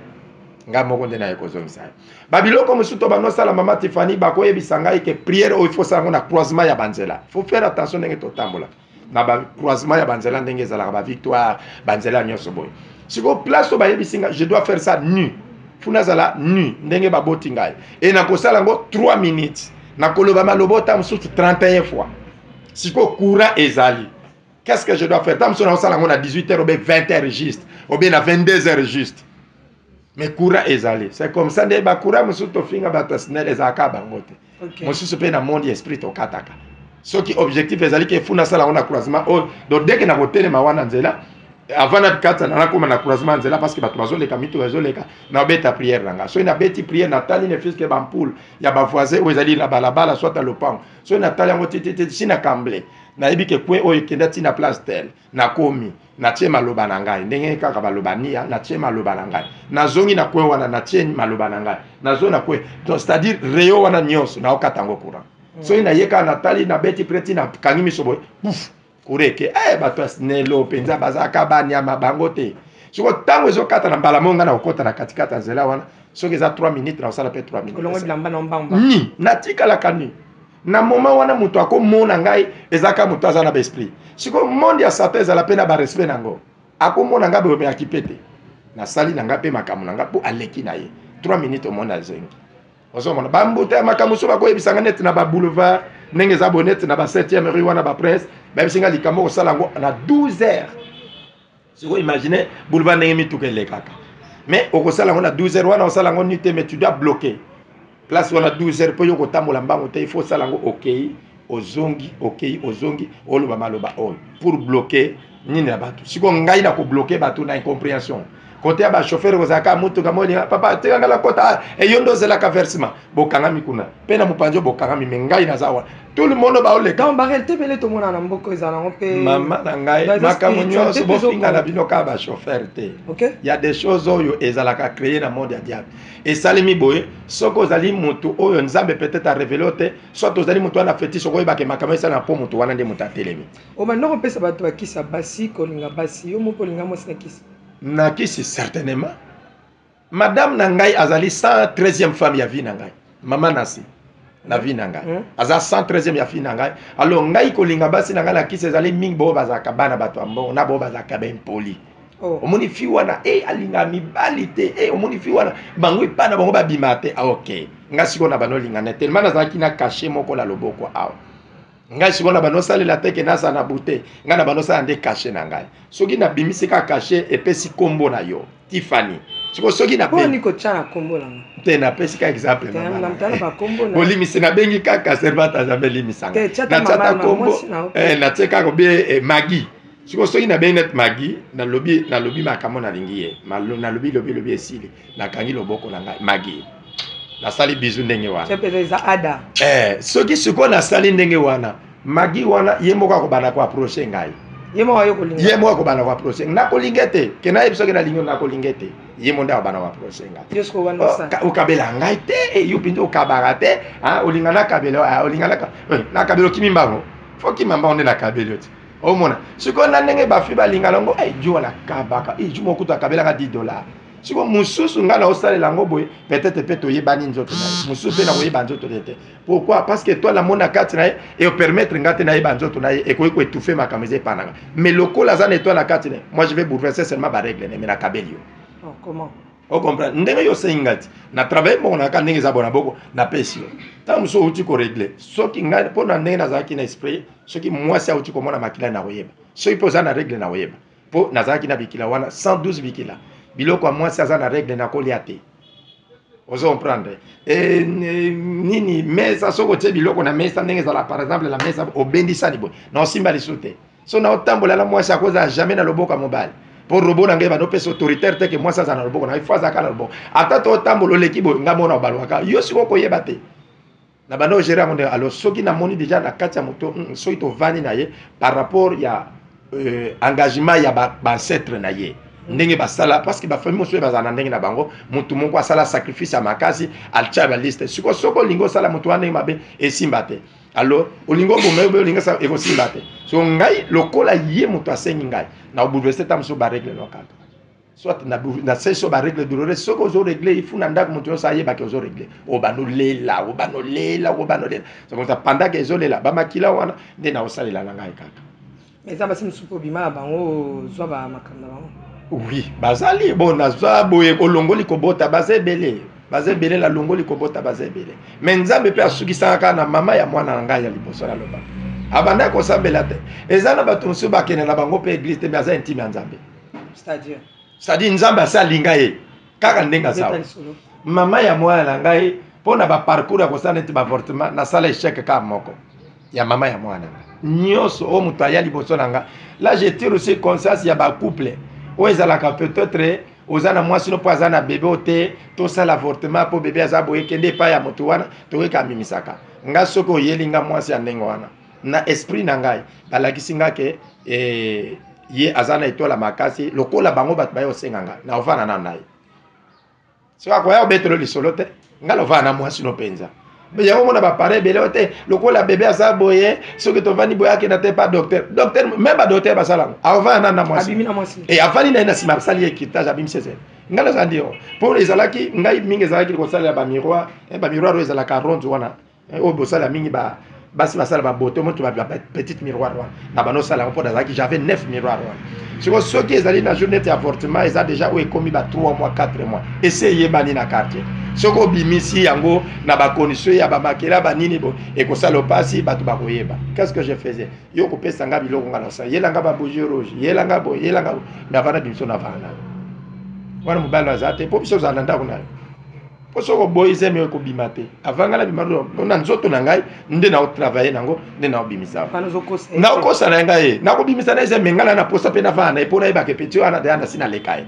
Ngai moko nde naye kozongisa ye. Ba biloko mosusu to banosala, mama Tiffany, bakoyebisa ngai ke prière oyo il faut osala yango na croisement ya banzela. Il faut faire attention ndenge totambola na ba croisement ya banzela, ndenge ezalaka ba victoire, banzela nyonso boye. Siko place oyo bayebisi ngai, je dois faire ça nu. Faut nazala nu ndenge baboti ngai. Et nakosala yango 3 minutes. Nakoloba maloba ota mosusu 31 fois. Siko courant ezali. Qu'est-ce que je dois faire? Tant mosusu nakosala yango na 18 heures ou bien 20 heures juste, ou bien na 22 heures juste. Mais courant ezali. C'est comme ça nde ba courant mosusu tofinga bato ya SNEL ezalaka bango te. Mosusu pe na monde esprit tokataka. Soki objectif ezali ke funa sala yango na croisement oyo, donc dès que nakotelema wana nzela, avant na kata na nakoma na croisement nzela, parce que bato bazoleka, mituka ezoleka, nabeta prière na nga. Soki nabeti prière, natali ne fût-ce que ba ampoule ya ba voisin oyo ezali na balabala soit ya lopango. Soki natali yango ti, ti, ti, si na kamble, nayebi ke coin oyo ekenda ti na place telle, nakomi, natie maloba na ngai ndenge kaka baloba nia, natie maloba na ngai, nazongi na coin wana, natie maloba na ngai, nazo na coin. Donc c'est-à-dire rayon wana nyonso naokata yango courant. Soki naye kaka natali, nabeti près ti nakangi miso boye, pouf, courant eke. Bato ya SNEL mpenza bazalaka banyama bango te. Soko ntango ezokata na mbala moko, ngai nakokota na katikati ya nzela wana. Soki eza 3 minutes, nakosala mpe 3 minutes. Olongo bilamba na mbamba. Ni, natikalaka ni. Na moment wana moto akomona ngai, ezalaka moto aza na ba esprit. Sikoyo monde ya Satan ezala mpe na ba respect nango. Akomona ngai boye, akipe te. Nasali na ngai mpe makambo na ngai mpo aleki na ye. 3 minutes omona azengi. Ozomona ba mbuta ya makambo so bakoyebisa ngai neti na ba boulevard ndenge eza boye, neti na ba 7e rue wana ba prince, bayebisi ngai likambo kosala yango na 12 heures. Sikoyo imagine boulevard ndenge mituka elekaka. Mais okosala yango na 12 heures wana, osala yango nu te, mais tu dois bloquer place wana 12 heures mpo yo kotambola mbango te. Il faut osala yango okei, ozongi, okei, ozongi, oloba maloba oyo pour bloquer nini ya bato. Sikoyo ngai na kobloquer bato na incompréhension kote ya ba chauffeur kozalaka motuka molinga papa tika ngai nakota, ah, eyo nde ozelaka versement, bokangami kuna mpe na mopanzi oyo bokangami, me ngai naza wana, tout le monde baoleka. Donc ba réalité pele tomona na mboka ezala yango mpe mama na ngai, Dans makambo spiritualité nyonso mpe bofinga na ezokoma. bino kaka ba chauffeur te. Ok. Ya des choses oyo ezalaka créé na monde ya diable, esalemi boye. Soki ozali motu oyo Nzambe peut-être a révélé yo te, soit ozali motu wana fétiche, okoyebaka makambo esalema mpo motu wana nde moto atelemi. Obanda kopesa bato bakisa basi, kolinga basi, yo moko olinga mwasi na kisi? Na kisi certainement. Madame na ngai azali 113e femme ya vie na ngai. Mama Nasi na vie na ngai. Aza 113e ya vie na ngai. Alors ngai kolinga basi na ngai na kisi ezali mingi, bo bazalaka bana bato ya mbongo, na bo bazalaka ba impoli. Omoni fi wana, alinga mibali te, omoni fi wana, bango epa na bango babima te. Ah, ok. Ngai sikoyo na bano linga na tellement nazalaki na cachet moko na loboko awa. Ngai sikoyo na bano salela te ke naza na bute. Ngai na bano sala nde cachet na ngai. Soki nabimisi kaka cachet, epesi kombo na yo Tiffany. Sikoyo soki na Poni bengi kotia na kombo na nga. Te, napesi kaka exemple, Te, mama na na mtala ngai. ba kombo na. Bolimisi, nabengi kaka servante ya Nzambe, elimisanga. Te, tia ta Natia mama ta na kombo, mwasi na yo. natie kaka obe, Maggie. Sikoyo soki nabengi net Maggie, nalobi makambo nalingi ye. Nalobi, lobi, lobi esili. Nakangi loboko na ngai, Maggie. Nasali bisou ndenge wana. Tia peza eza ada. Soki sikoyo nasali ndenge wana, Maggie wana ye moko akobanda ko approcher ngai. Ye moko ayo kolinga. Ye moko akobanda ko approcher. Nakolinga te. Ke nayebi soki nalingi, nakolinga te. Ye moko nde akobanda ko approcher ngai. Yo sikoyo wana Oh, osala. okabela ngai te, yo mpenza okabaka te. Ah, olinga nakabela, ah, olinga nakabela okimi mbango. Faut okima mbango nde nakabeli yo te. Omona. Sikoyo na ndenge ba fi balinga nango, jo wana kabaka. Jo moko kutu akabelaka dix dollars. Sikoyo mosusu ngai naosalela yango boye, peut-être mpe toyebani nzoto na ye. Mosusu mpe nakoyeba nzoto na ye te. Pourquoi? Parce que toi namona kati na ye, e permettre ngai te nayeba nzoto na ye, ekoki koétouffer makambo eza epa na ngai. Mais lokola aza na étoile na kati na ye, moi je vais bouleverser seulement ba règles na ye, mais nakabeli yo. Oh, comment? O comprendre? Ndenge yo osengi ngai ti, na travailler mbongo na kaka ndenge eza bona boko, napesi yo. Ntango mosusu outi korégler. Soki ngai, mpo na ndenge nazalaki na esprit, soki mwasi auti komona makila na koyeba. Soki mpe oza na règle na koyeba. Mpo nazalaki na bikila wana, 112 bikila. Biloko ya mwasi aza na règle na kolia te. Ozo comprendre? E, nini mesa, soki otie biloko na mesa ndenge ezala, par exemple na mesa obendisani boye, na osimba lisusu te. So na otambola na mwasi, akozala jamais na loboko ya mobali, mpo robot na ngai banopesa autoritaire te ke mwasi aza na loboko na ifo azalaka na loboko. Ata to otambola oleki boye, ngai mona obalwaka yo, sikoyo koyeba te na banda ogere yango ndenge. Alors soki namoni déjà na kati ya moto, soki tovandi na ye par rapport ya engagement ya baancêtre ba na ye, ndenge basala, parce que bafamille mosusu bazala na ndenge na bango, motu moko asala sacrifice ya makasi, atia baliste. Sikoyo soki olingi osala motu wana ndenge mabe, esimba te. Alors olingi oboma ye, olingi osala, ekosimba te. So ngai lokola ye moto asengi ngai na obouleverse ta mosusu barègle no kaka, soit na so barègle douloureuse. Soki ozoregle ifu na ndako, moto nyonso ayebaki ozoregle, obanolela, obanolela, obanolela. C'est comme ça, pendant ke ezolela bamakila wana nde naosalela na ngai kaka. Mais eza basi mosusu mpo obima na bango, ozwa bamakambo na bango. Oui, bazali. Bon, nazwa boye, olongoli kobota, baza ebele, baza ebele. Nalongoli kobota, baza ebele. Mais Nzambe mpe asukisaka kaka na mama ya mwana na ngai ya liboso. Naloba abandaki kosambela te. Eza na bato mosusu bakende na bango mpe église te, mais aza intime ya Nzambe. C'est-à-dire? C'est-à-dire Nzambe asi alinga ye kaka ndenge aza. Mama ya mwana na ngai, mpo na baparcours ya kosala neti baavortement, nasala échec kaka moko ya mama ya mwana na ngai. Nyonso oyo moto aya liboso na nga, là je tire aussi conscience ya bacouple oyo ezalaka, peut-être oza na mwasi no mpo aza na bebe oyo te, tosala avortement mpo bebe aza boye, kende epai ya moto wana, toyeka amimisaka nga. Soki oyeli nga mwasi ya ndenge wana, na esprit na ngai balakisi nga ke ye aza na etoile makasi lokola bango bato baye kosenga nga na ovanda nano na ye. Soki akoya obetelo lisolo te, nga lovanda na mwasi no mpenza. Yango mona bapare ebele oyo te, lokola bebe aza boye, soki tovandi boye, akenda te pa docteur. Docteur, même badocteur basala yango, aovanda nano na mwasi. Abimi na mwasi. E avandi na ye, na nsima asali ye curetage, abimisi ezele. Ngai naza ndi yango mpo ezalaki ngai mingi, ezalaki kosalela bamiroir, bamiroir oyo ezalaka ronde wana, oyo bosala mingi, ba basi basala babote moto, ba petite miroir wana na bano osala yango, mpo nazalaki, j'avais 9 miroir wana. Sikoyo soki ezali na jour neti avortement, eza déjà oyo ekomi ba 3 mois, 4 mois, esi eyebani na quartier. Soki obimisi yango na bacondition ya bamakela banini bo, ekosala opasi, bato bakoyeba. Qu'est ce que je faisais? Yo kopesa nga biloko, nga nasala, yelanga babougie rouge, yelanga boye, yelanga boye, mais avant na bimiso, na vanda wana, mobali aza te, mpo biso ozala na ndako na yo, mpo soki oboyi, zemi oyo ekobima te. Avant ngai nabima na nzoto na ngai, nde naotravaille nango, nde naobimisa, naokosa na ngai ye, nakobimisa na eze. Me ngai na naposa mpe navanda na ye mpo nayebaka petit wana deya nasi naleka ye.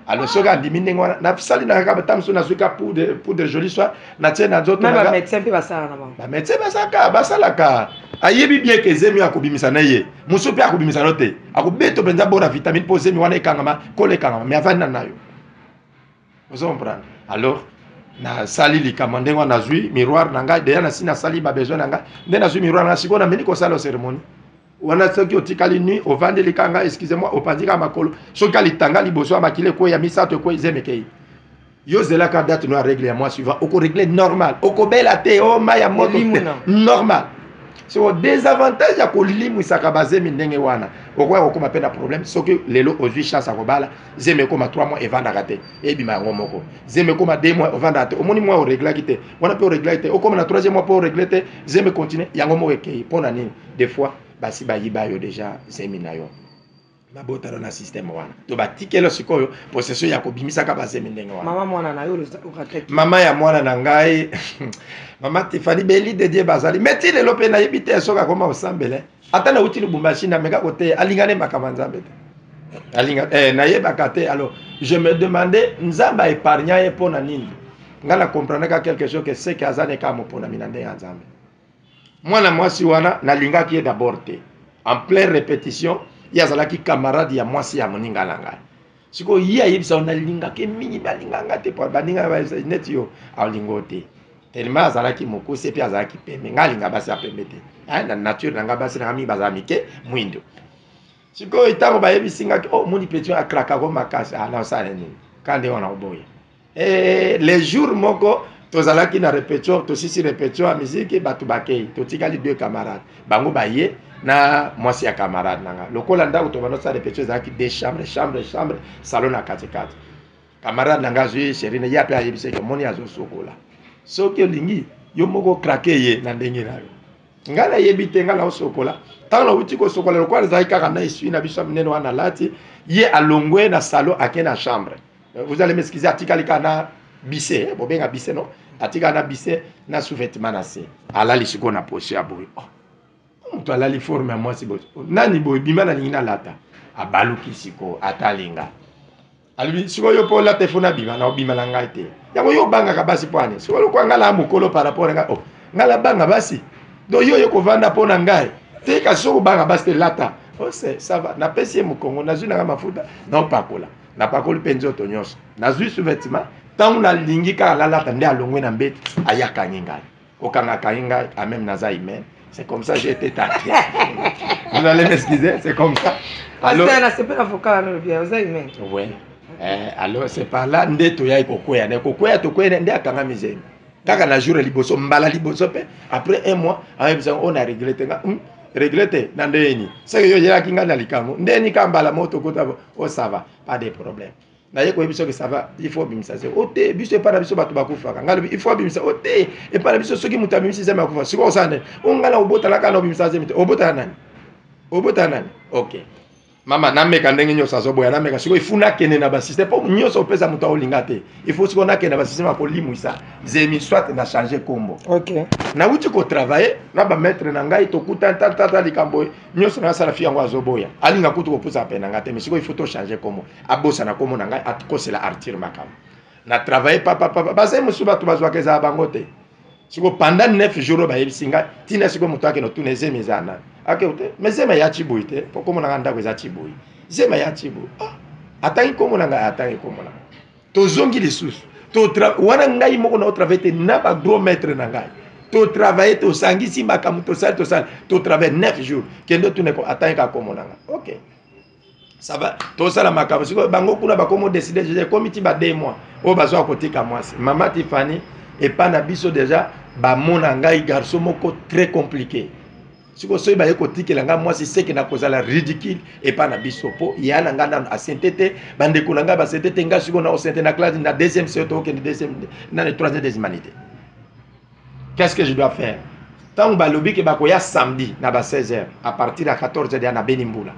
Alors soki andimi ndenge wana, nasali na kaka ta mosusu, nazwi ka poudre, poudre joli soir, natie na nzoto. Bamédecin mpe basalaka na bango. Bamédecin basalaka, basalaka. Ayebi bien ke zemi oyo akobimisa na ye, mosusu mpe akobimisa no te, akobeta mpenza bona vitamine mpo zemi wana ekangama, kolo ekangama, mais avandi na nayo. Ozo comprendre? Alors nasali likambo ndenge wana, nazwi miroir na ngai deya, nasi nasali babesoin na ngai, nde nazwi miroir na ngai. Sikoyo nameni kosala cérémonie wana. Soki otikali nuit, ovandeli kaka ngai, excusez moi, opanzi kaka makolo, soki alitanga liboso ya makila ekweya misato, ekwei, zemi ekei. Yo zelaka date no ya règle ya mois suivant, okoregle normal, okobela te o mai ya moto te, normal. So désavantage ya kolimwisaka bazemi ndenge wana, okoya kokóma mpe na problème. Soki lelo ozwi chance ya kobala, zemi ekóma 3 mois, evandaka te, ebima yango moko. Zemi ekóma 2 mois, ovandaka te, omoni mwa oreglaki te wana, mpe oreglaki te, okóma na 3e mois mpo oregle te, zemi continue yango moko, ekei. Mpo na nini? Des fois basi bayiba yo déjà zemi na yo, babotana na système wana, to batikelo sikoyo possession ya kobimisaka bazemi ndenge wana. Mama mwana na yo? Mama ya mwana na ngai, mama Tifani Beli de Dieu, bazali mais ti lelo mpe nayebi te soki akoma kosambela. Ata nauti Lubumbashi, nameka koteya, alingani makambo ya Nzambe te, alinga nayebaka te. Alors je me demandais, Nzambe aépargna ye mpo na nini? Ngai na comprendre ka quelque chose que seke aza ne kaka moponami na ndenge ya Nzambe. Mwana mwasi wana, nalingaki ye d'abord te. En pleine répétition, ye azalaki camarade ya mwasi ya moninga na ngai. Sikoyo ye ayebisa yo, nalingaki mingi, balinganga te, po baninga neti yo alingo te, tellement azalaki mokuse mpe azalaki pembe. Ngai alinga basi ya pembe te na nature na ngai, basi na ngai mingi bazala mike, mwindo. Sikoyo ntango bayebisi ngaki, oh, moni petit akrakako makasi, ah, naosala nini? Ka nde wana oboya. Les jours moko tozalaki na répétition, tosisi répétition ya miziki, bato bakei, totikali deux camarades. Bango baye na mwasi ya camarade na nga. Lokola ndako tobanda osala répétition ezalaki deux chambre, chambre, chambre, salon na katikati, camarade na nga azwi chéri na ye ape, ayebisi eke omoni azosokola, soki olingi yo moko krake ye na ndenge na yo. Ngai nayebi te, ngai naosokola. Ntango nauti kosokola, lokola nazalaki kaka na esui na biso ya minene wana nalati, ye alongwe na salon, ake na chambre, vous allez m'excuser, atikali kaka na Bise eh, bobenga bise no, atikala na bise na sous-vêtement na se, alali sikoyo na position ya boye. Oh, moto alali forme ya mwasi boye nani boye, bima nalingi nalata. Abaluki sikoyo atali nga, alobi sikoyo yo mpo olata efo nabima, na obima na ngai te. Yango yo obangaka basi mpo ani? Sikoyo lokwa ngai na mokolo par rapport na ngai, oh, ngai nabanga basi, donc yo oye kovanda mpo na ngai te. Kasi soki obanga basi te, lata ose ça va. Napesi ye mokongo, nazwi nanga mafuta naopakola, napakoli mpe nzoto nyonso, nazwi sous-vêtement. Ntango nalingi kaka nalata, nde alongwe na mbeto, ayakangi ngai, kokangaka ye ngai ameme naza humain, c'est comme ça j'ai été tenté, vous allez m'excuser, c'est comme ça. Alors nasepela vocal wana, bien, oza humain. Ouais. Eh, alors c'est par là nde toyai kokweya na kokweya, tokwea nde akangami zemi kaka na jour ya liboso, mbala liboso. Mpe après un mois ayebisa oyo na regrete nga, regrete na ndeni seke yo oyelaki ngai na likambo ndeni ka mbala moko tokota o ça va, pas de problème. Naye koyebi soki ça va, il faut obimisa zemi o te. Biso epai na biso bato bakufaka. Ngai lobi il faut abimisa o te. Epai na biso soki moto abimisi zemi akufa. Sikoyo osala ndeni? O ngai na obotala kaka na obimisa zemi te. Obotala nani? Obotala nani? Ok mama, nameka ndenge nyonso, azoboya. Nameka sikoyo, ifu nakende na basystème mpo nyonso opesa moto aolinga te. Ifo sikoyo nakende na basystème ya kolimwisa zemi, soit na change kombo. Nauti kotravaille na bamaître na ngai, tokutani tatata likambo nyonso nasala fi yango, azoboya, alinga kutu kopusa pe na ngai te. Mais sikoyo ifo tochange kombo, abosana kombo na ngai, akosela Arthur makambo na travaille papapapa. Bazali mosusu bato bazwaka ezala bango te. Sikoyo pendant 9 jours oyo bayebisi ngai ntina sikoyo moto akende otuna ezemi eza nani, ake te, mais zemi eya Ciboyi te, po kombo na ngai ndako eza Ciboyi, zemi eya Ciboyi. Ah, atangi kombo na ngai, atangi kombo na ngai. Tozongi lisusu wana, ngai moko na otravaille te na bagros maître na ngai, totravaille, tosangisi makambo, tosali, tosali, totravaille 9 jours, kende otuna, atangi kaka kombo na ngai. Ok, ça va, tosala makambo. Sikoyo bango kuna bakomo décide déjà, ekomi ti ba 2 mois oyo bazwa kotika mwasi. Mama Tifani, epa na biso déjà bamona ngai garçon moko très compliqué. Sikoyo soki baye kotikela ngai mwasi, seke na kozala ridicule epa na biso, mpo ya na ngai nano asente te, bandeko na ngai basente te. Ngai sikoyo na osente na classe na deuxième seyo, tokokende deuxième nani, troisième des humanités. Qu'est-ce que je dois faire? Ntango balobi ke bakoya samedi na ba 16 heures, à partir ya 14 heures ya nabeni mbula,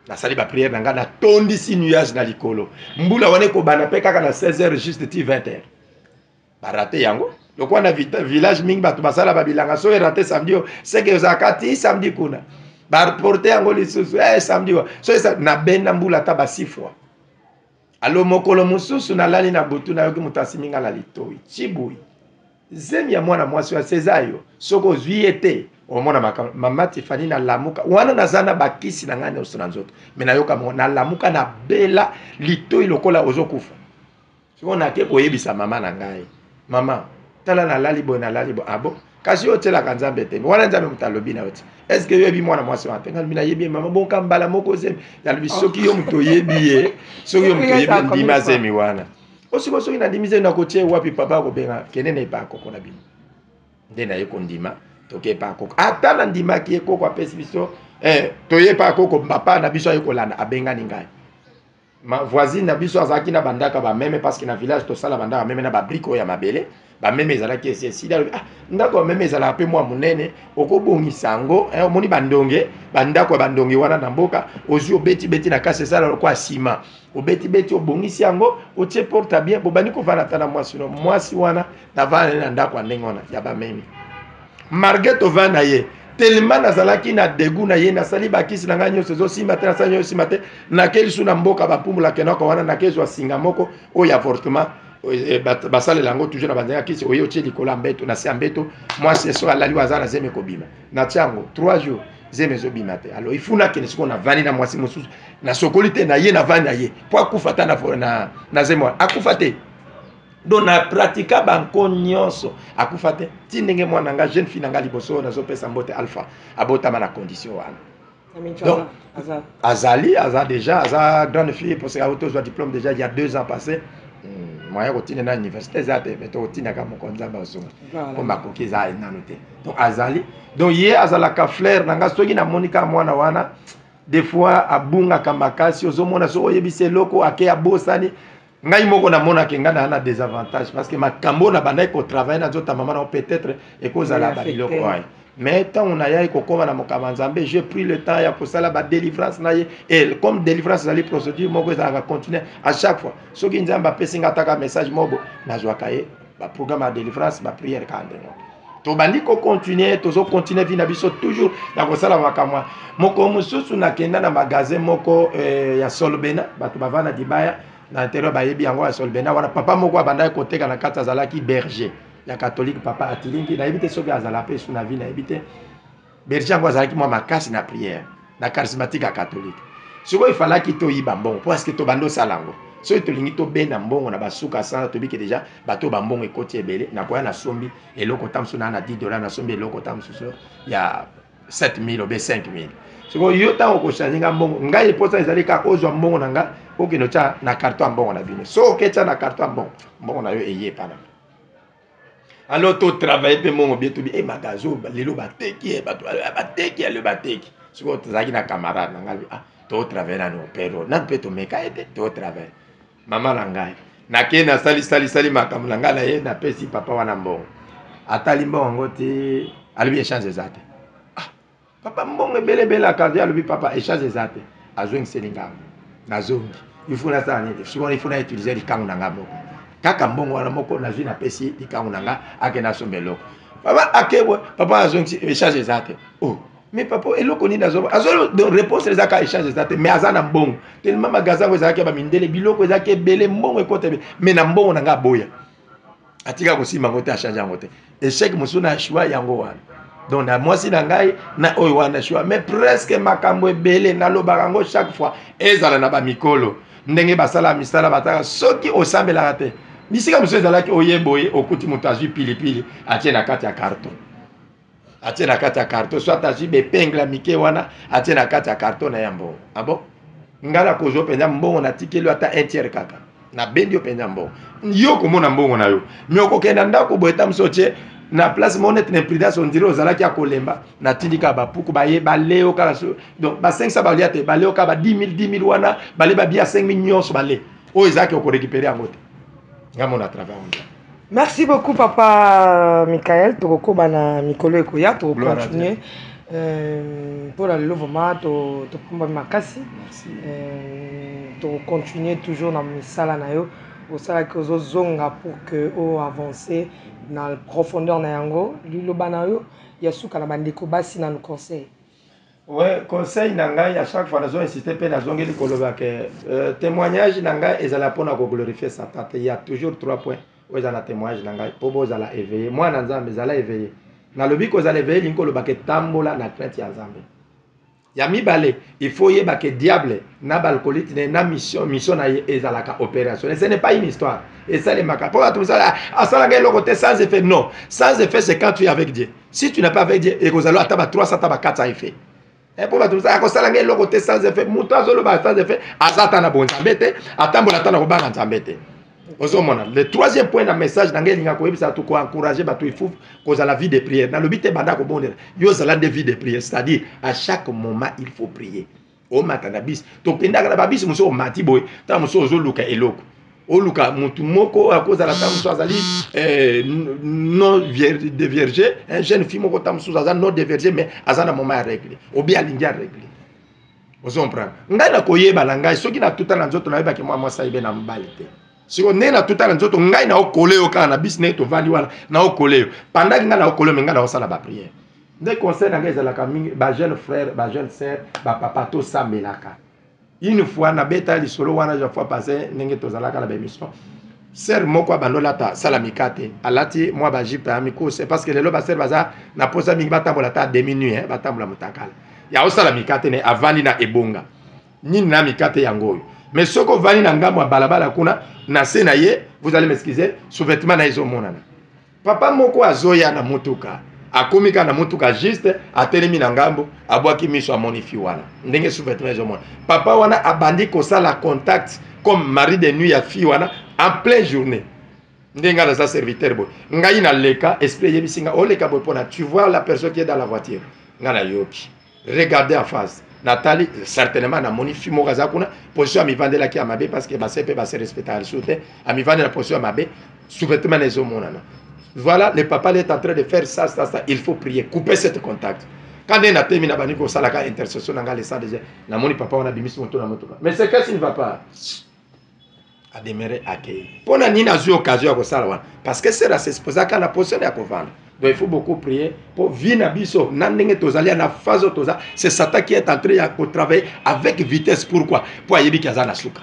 nasali baprière na ngai, natondisi nuage na likolo. Mbula wana ekobanda mpe kaka na 16 heures juste ti 20 heures. Barate yango lokola na village mingi bato basala babilanga. Soki erate samedi oyo, seke ozalaka ti samedi kuna. Baporte yango lisusu, eh, samedi wa so nabenda mbula ata ba six fois. Alo mokolo mosusu nalali na butu, nayoki moto asimi nga na litoi: "Ciboyi, zemi ya mwana mwasi oyo eza yo, soki ozwi ye te omona makambo." Mama Tifani, nalamuka wana, naza na bakisi na ngai nyonso na nzoto, me nayoka mongo, nalamuka, nabela litoi lokola ozokufa. Sikoyo nake koyebisa mama na ngai: "Mama, tala, nalali boye, nalali boye." "Abo kasi yo otielaka Nzambe te wana, Nzambe moto alobi na yo ti. Est ce que yo oyebi mwana mwasi wana te?" Ngai alobi: "Nayebi ye, mama." "Bonka mbala moko zemi." Alobi: "Soki yo moto oyebi ye, soki yo moto oyebi, ndima zemi wana." Osiko soki nandimi zemi, nakotie wapi? Papa akobenga, kende na epa koko na bino. Nde naye kondima, toke epa koko. Ata nandimaki ye, koko apesi biso, eh, toye epa koko, papa na biso aye kolanda, abengani ngai. Ma voisine na biso azalaki na bandako bameme, parce que na village tosala bandako bameme na babrique oyo ya mabele. Bameme ezalaki esi esili. Alobi: "Ah, ndako ya meme ezalaka mpe mwa monene, okobongisa yango." Eh, omoni bandonge, bandako ya bandonge wana na mboka, ozwi obetibeti na kasi esala lokola nsima, obetibeti, obongisi yango, otie porte bien, bobandi kovanda. Ata na mwasi no mwasi wana navanda na ndako ya ndenge wana ya bameme. Malgré tovanda na ye, tellement nazalaki na dégoût na ye, nasali bakisi na ngai nyonso, ezosimba te, nasali nyonso, esimba te. Nake lisu na mboka bapumbulaka noko wana, nakezwa singa moko oyo avortement basalela yango toujours na banzela ya kisi, oye otie likolo ya mbeto, na se ya mbeto. Mwasi so alali oyo aza na zemi ekobima. Natia yango 3 jours, zemi ezobima te. Alors ifu nakende sikoyo, navandi na mwasi mosusu, nasokoli te na ye, navandi na ye mpo akufa ata na zemi wana, akufa te. Donc na pratika banko nyonso, akufa te, ti ndenge mwana nga, jeune fille na nga liboso oyo nazopesa mbote, Alpha, abotama na condition wana. Donc azali, aza déjà, aza grande fille, parce que tozwa diplôme déjà il y a 2 ans passé. Moyen kotinda na université eza te, mais tokotindaka moko, Nzambe azonga mpo makoki eza nano te. Donc azali, donc ye azalaka fleur na nga. Soki namoni kaka mwana wana, des fois abungaka makasi, ozomona soki oyebisi eloko ake abosani. Ngai moko namonaki ngai naa na désavantage, parce que makambo oyo nabandaki kotravaille na nzoto ya mama na peut-être ekozala babiloko oyo. Mais ntango nayaki kokóma na mokama ya Nzambe, j'ai pris le temps ya kosala badélivrance na ye. Et comme délivrance ezali procédure moko ezalaka continue à chaque fois, soki Nzambe apesi nga ataka message moko, nazwaka ye baprogramme ya délivrance, baprière kaka ndenge tobandi kocontinue, tozocontinue vie na biso toujours ya kosala makambo. Mokolo mosusu nakenda na magasin moko ya Solbena. Bato bavanda Dibaya na intérieur bayebi yango ya Solbena wana. Papa moko abandaki koteka na kati, azalaki berger ya catholique, papa Atilingi. Nayebi te soki azala mpe su na vie, nayebi te. Berger yango azalaki mwa makasi na prière na charismatique ya catholique. Sikoyo efalaki toyiba mbongo mpo aske tobandi osala yango. Soki tolingi tobenda mbongo na basuka sana, tobiki deja bato bambongo ekoti ebele. Nakoya, nasombi eloko ta mosusu naa na 10 dollar, nasombi eloko ta mosusu ya 7000 obe 5000. Sikoyo yo ntango okochange nga mbongo, ngai eposa ezali kaka ozwa mbongo na nga, okende otya na carton ya mbongo na bino. So oketya na carton ya mbongo, mbongo na yo eye epa na. Alors totravaille mpe mbongo bien, tobi e magasin oyo lelo bateki ye, bato bateki, lelo bateki. Sikoyo tozalaki na camarade na ngai, ah, totravaille nano pero nanu mpe tomeka ye te, totravaille. Mama na ngai, nakei, nasalisalisali makambo na ngai na ye, napesi papa wana mbongo. Atali mbongo yango te, alobi échange eza te. Ah papa, mbongo ebele ebele akandi. Alobi papa, échange eza te. Azongiseli ngango, nazongi. Il faut nasala nini sikoyo? Il faut na utiliser likango na nga moko kaka. Mbongo wana moko nazwi, napesi likango na nga, akende asomba eloko. Papa akebwe, papa azongisi, échange eza te. Oh mais papa, eloko nini azo donc réponse eza kaka échange eza te. Mais aza na mbongo tellement, magasin yango ezalaki ya bamindele, biloko ezalaki ebele, mbongo ekota ebele. Mais na mbongo na nga aboya, atika kosimba yango te, achange yango te. Échec mosusu na choix yango wana. Donc na mwasi na ngai na oyo wana choix, mais presque makambo ebele nalobaka yango chaque fois, ezala na bamikolo ndenge basala misala bataka. Soki osambelaka te, bisika mosusu ezalaki oye boye, okuti moto azwi pilipili, atie na kati ya carton, atie na kati ya carton, soit azwi baépingle ya mike wana, atie na kati ya carton na ya mbongo. Ah bon, ngai nakozwa mpenza mbongo, natikeli ata un tiers kaka, nabendi yo mpenza mbongo. Yo komona mbongo na yo, me okokenda ndako boye, ta mosu otie na place moko neti na imprudence, on dirait ozalaki ya kolemba. Natindi kaka bapuku baye, baleo kaka. Donc ba 500 balia te, baleo kaka ba 10 000, 10 000 wana bale, babia 5 000 nyonso bale. Oyo ezalaki okorécupérer yango te. Ngai mona travail yango. Merci beaucoup, papa Michael. Tokokoba na mikolo ekoya, tokocontinue. Mpona lelo vraiment topambami makasi. Tokocontinue toujours na misala na yo osalaki, ozozonga pour que oavance na profondeur na yango. Liloba na yo ya suka na bandeko basi, nanu conseil. Ouais, conseil na ngai, à chaque fois nazo insiste mpe nazongeli koloba ke témoignage na ngai ezala mpona koglorifie Satan te. Il y a toujours trois points oyo eza na témoignage na ngai mpo bozala éveillé. Mwana Nzambe, ezala éveillé. Nalobi kozala éveillé elingi koloba ke tambola na crainte ya Nzambe. Ya mibale, il faut yeba ke diable na baacolytes na ye na mission na ye ezalaka opérationnel. Ce n'est pas une histoire, esalemaka. Mpo bato mosala asalaka eloko te sans effet. Non, sans effet, c'est quand tu es avec Dieu. Si tu n'es pas avec Dieu, ekozala ata ba 300, ata ba 400 effet. Mpo bato mosala akosalanga eloko te sans effet, moto azoloba sans effet aza ata na bonzambe te, atambola ata na kobanga Nzambe te. Ozomona, le troisième point na message na ngai elingaka koyebisa bato, koencourage bato, il faut kozala vie de prière. Nalobi te banda kobondela, yo ozala nde vie de prière, c'est-à-dire à chaque moment il faut prier. Omata na bisi, tokendaka na babisi mosusu, omati boye, ntango mosusu ozoluka eloko, oluka motu moko akozala ntango mosusu azali non dévierge, un jeune fille moko ntango mosusu aza non dévierge, mais aza na moment ya règle obi alingi ya règle. Ozocomprendre ngai na koyeba na ngai, soki natuta na nzoto, nayebaki mwa mwasi ayibe na mobali te. Siko ndenge natuta na nzoto ngai, naokole yo kaka na bisi ndenge tovandi wana, naokole yo pendaki ngai naokole yo, me ngai naosala baprière. Nde conseil na ngai ezalaka mingi, bajeune frère, bajeune sœur, bapapa, tosambelaka. Une fois nabeta lisolo wana ja fois passé, ndenge tozalaka na baémission, sœur moko abandi olata sala mikate, alati mwa bajupe ya mikuse, parce que lelo basœur baza na posa mingi batambola ata demi nu, batambola motakala ya osala mikate ne. Avandi na ebonga nini na mikate yango oyo, mais soki ovandi na ngambo ya balabala kuna na se na ye, vous allez m'excuser, sous-vêtement na ye ezomonana. Papa moko azoya na motuka, akomi kaka na motuka, juste atelemi na ngambo, abwaki miso, amoni fi wana ndenge sous-vêtement ezomona. Papa wana abandi kosala contact comme mari de nuit ya fi wana en pleine journée. Ndenge ngai naza serviteur boye, ngai naleka, esprit eyebisi nga oleka boye mpona tu vois la personne qui est dans la voiture. Ngai nayoki, regardez en face, natali, certainement namoni fi moko aza kuna, position amivandelaki ya mabe, parce que base mpe base respectaka lisusu te. Amivandela position ya mabe, sous-vêtement na ezomonana. Voilà, le papa est en train de faire ça, ça, ça. Il faut prier, couper cet contact. Quand nde natemi na bandi kosalaka intercession na ngai le sang de Jésus, namoni papa wana abimisi moto na motuka. Mais c'est qu'est-ce qui ne va pas? Ademere akei. Mpo na nini azwi occasion ya kosala wana? Parce que sœur asexposaka na position ya kovanda. Donc il faut beaucoup prier pour vie na biso na ndenge tozali na phase oyo toza, c'est Satan qui est en train ya kotravailler avec vitesse. Pourquoi? Mpo ayebi ki aza na suka.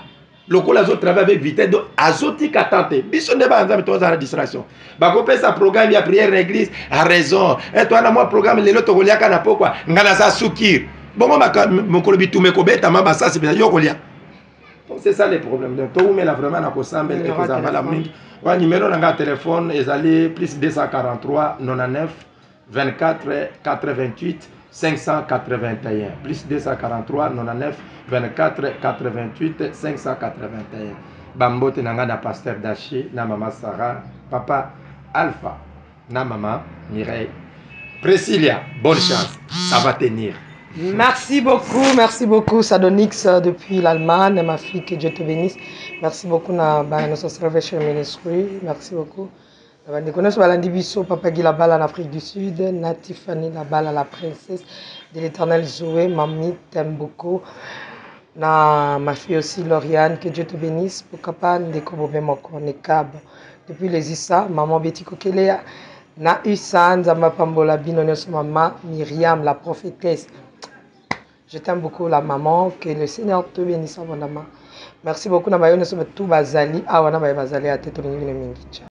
Lokola azo travailler avec vitesse, donc azotika temps te. Biso nde bana Nzambe tozala na distraction. Bakopesa programme ya prière na église, a raison. Eh, toa na mwa programme lelo tokoliaka na pokwa, nga naza sukir. Bongo mokolo bitumba ekobetama basasi mpenza yo kolia. Donc c'est ça le problème. Donc toumela vraiment na kosambela ekozala malamu mingi. Wa numéro na nga ya telefone ezali plus 243 99 24 88 581 plus 243 99 24 88 581. Bambote na nga na pasteur Dachi na mama Sarah, papa Alpha na mama Mireille. Priscilla, bonne chance, ça va tenir. Merci beaucoup, merci beaucoup Sadonix depuis l'Allemagne, ma fille, que Dieu te bénisse. Merci beaucoup na ba notre Salvation Ministry, merci beaucoup. Na bandeko nyonso balandi biso, Papa Guy Labala na Afrique du Sud, na Tiffany Labala la princesse de l'Éternel Zoé, Mami t'aime beaucoup. Na ma fille aussi Lauriane, que Dieu te bénisse. Pourquoi pas ndeko Bobé Moko Nekab depuis les Issa, maman Betty Kokelea na USA, Nzambe apambola bino nyonso, maman Myriam la prophétesse. Je t'aime beaucoup la maman, que le Seigneur te bénisse abondamment. Merci beaucoup na bayo nyonso tout bazali awa na baye bazali ate, tolingi bino mingi. Ciao.